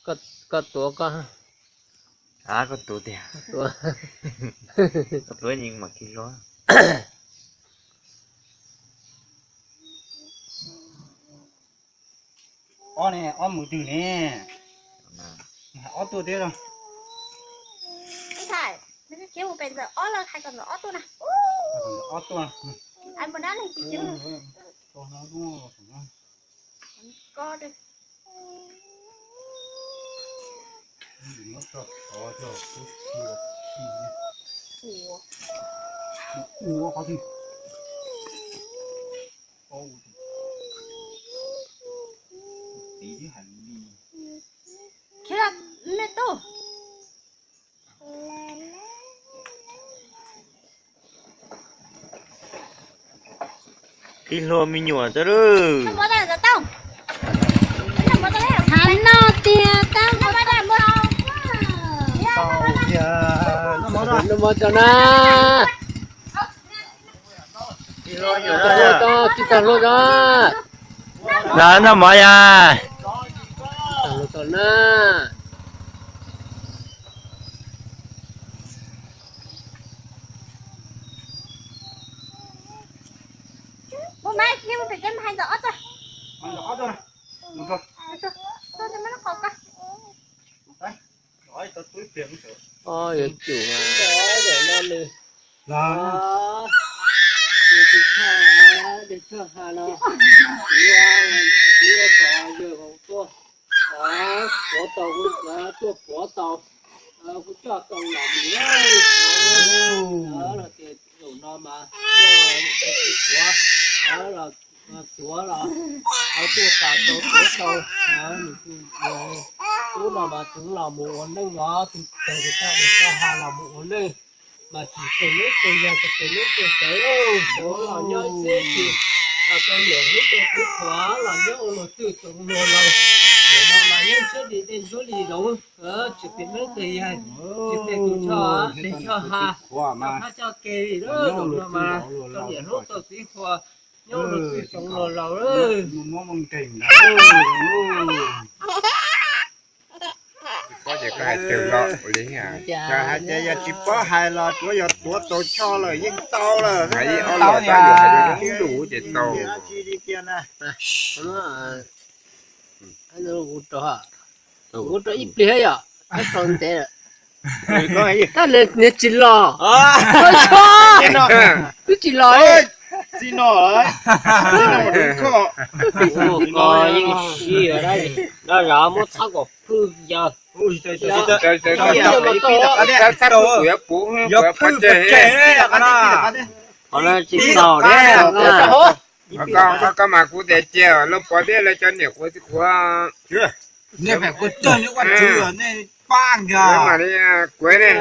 Koj tuav koj. Koj tuav tiag. Koj tuav yeej mam kis hluas. Ob ne, ob mus twg ne? Ob tuaj thiab los? Ob tuaj. Khiav, me tub. Kis hluas me nyuam tau lawm. Thav no tiag tab. Noj mov tso na. Kis tag hluas tso. Noj mov ya. Kis tag hluas tso na. Yuav tsum, nws, nws tus choj, tus choj ha no, kuv, kuv kom yawg hauv tuaj, puav tau, tuaj puav tau, kuv coj tau los mus los tias zaum no mas yog tus puav los tuav los, tuaj tas tau puav tau, nws tub no mas txeev los mus ua neej os, tus tag tus toj tus toj ha los mus ua neej. Mas tsis pes neeb pes yaig, tsis pes neeb pes tawv, tsuav los nyob xwb tsis los rau niam hlub rau txiv qhuav los nyob ua luag twj tsoom luag laus. Nim no mas nyob siab li dej ntsuab li zoov, tsis pes neeb pes yaig, tsis pes tus choj dej choj ha, coj kab coj ke li lawm no mas rau niam hlub rau txiv qhuav nyob ua luag twj tsoom luag laus lawm. Tsis paub ces koj hais twg los li, cas hais tias yog tsis paub hais los tsuav yog tuav tau choj lawm yeej tau lawm. Hais ib ob los tau, hais lus ces tau. Kuv rau ib pliag yom, tab sau ntev lawm. Tab niag tsis los, twb tsis los. Ko yeej sib, dab zov muab txhab kom phwj yawg. Txhab phwj kuv yuav puv, qhov no tsis txaus thiab. Koj mas kuv tias cia lawv pov thiab lawv cov niam qhuav txiv qhuav. Kuv ne.